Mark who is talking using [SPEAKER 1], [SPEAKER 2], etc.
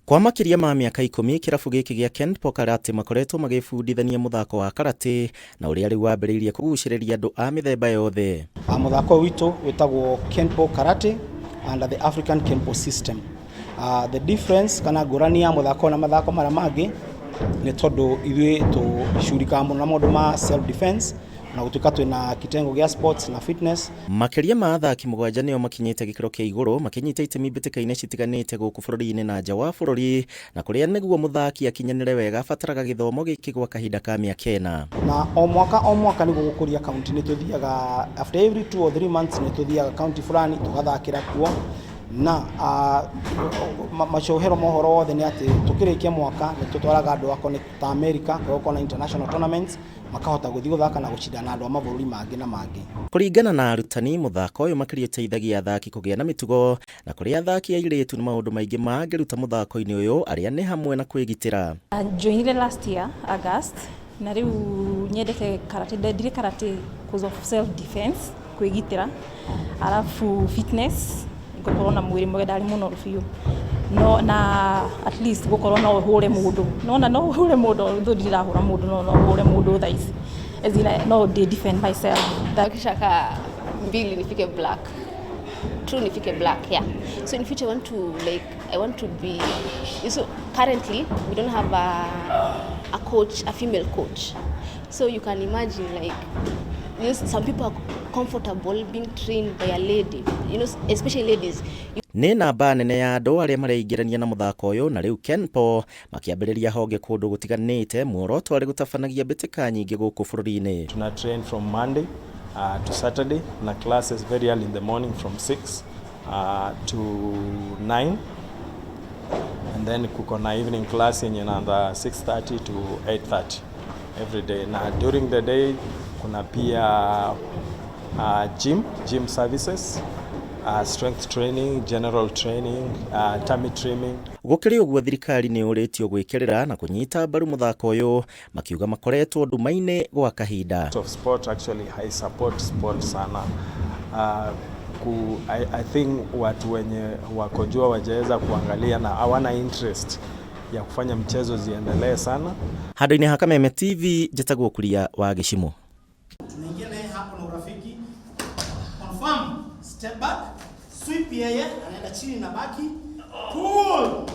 [SPEAKER 1] Kwa makĩria ma mĩaka 10 kĩrabu gĩkĩ gĩa Kenpo Karate makoretwo magĩbundithania mũthako wa karate na ũrĩa rĩu wambĩrĩirie kũgucĩrĩria andũ a mĩthemba yothe.
[SPEAKER 2] Mũthako ũyũ witũ wĩtagwo Kenpo Karate under the African Kenpo system. The difference kana ngũrani ya mũthako ũyũ na mathako marĩa mangĩ nĩ tondũ ithuĩ tũcurikaga mũno na maũndũ ma self defense na gũtuĩka twĩna kitengo gĩa sports na fitness.
[SPEAKER 1] Makĩria ma athaki 7 nĩo makinyĩte gĩkĩro kĩa igũrũ makĩnyita itemi mbĩtĩka-inĩ citiganĩte gũkũ bũrũri-inĩ na nja wa bũrũri, na kũrĩa nĩguo mũthaki akinyanĩre wega abataraga gĩthomo gĩkĩ gwa kahinda ka mĩaka 4.
[SPEAKER 2] Na o mwaka o mwaka nĩguo gũkũria kaunti nĩ tũthiaga after every 2 or 3 months nĩ tũthiaga kaunti fulani tũgathakĩra kuo, na macohero mohoro wothe nĩ atĩ tũkĩrĩkia mwaka nĩ tũtwaraga andũ akwa nĩ ta America kũrĩa gũkoragwo na international tournaments makahota gũthiĩ gũthaka na gũcindana na andũ a mabũrũri mangĩ na mangĩ.
[SPEAKER 1] Kũringana na arutani, mũthako ũyũ makĩria ũteithagia athaki kũgĩa na mĩtugo, na kũrĩ athaki airĩtu nĩ maũndũ maingĩ mangĩruta mũthako-inĩ ũyũ arĩa nĩ hamwe na kwĩgitĩra.
[SPEAKER 3] Joinire last year August, na rĩu nyendete karate, ndendire karate because of self defense, kwĩgitĩra, alafu fitness, ngũkorwo na mwĩrĩ mwega, ndarĩ mũnoru biũ. No na at least gũkorwo no ũhũre mũndũ, nona no ũhũre mũndũ, though ndirahũra mũndũ, no no ũhũre mũndũ thaa ici. As in, no dey defend myself.
[SPEAKER 4] Ndakishaka 2 nifike black, 2 nifike black, yeah. So in future I want to like, I want to be, so currently we don't have a coach, a female coach. So you can imagine like, you know, some people are comfortable being trained by a lady, you know, especially ladies.
[SPEAKER 1] Nĩ namba nene ya andũ arĩa mareingĩrania na mũthako ũyũ, na rĩu Kenpo makĩambĩrĩria honge kũndũ gũtiganĩte, muoroto arĩ gũtabanagia mbĩtĩka nyingĩ gũkũ bũrũri-inĩ.
[SPEAKER 5] Tuna train from Monday to Saturday na classes very early in the morning from 6 to 9, and then kuko na evening class yenye inaanza 6:30 to 8:30 every day, na during the day kuna pia gym services, strength training, general training, tummy trimming.
[SPEAKER 1] Gũkĩrĩ ũguo thirikari nĩ yũrĩtio gwĩkĩrĩra na kũnyita mbaru mũthako ũyũ, makiuga makoretwo nduma-inĩ gwa kahinda.
[SPEAKER 5] Of sport actually high support sport sana. I think watu wenye wako jua wajaweza kuangalia na hawana interest ya kufanya mchezo ziendelee sana.
[SPEAKER 1] Handũ-inĩ ha Kameme TV, njĩtagwo Kuria wa Gĩcimo.
[SPEAKER 2] Tunaingia naye hapo na urafiki. Confirm, step back, sweep yeye, anaenda chini na baki. Pull.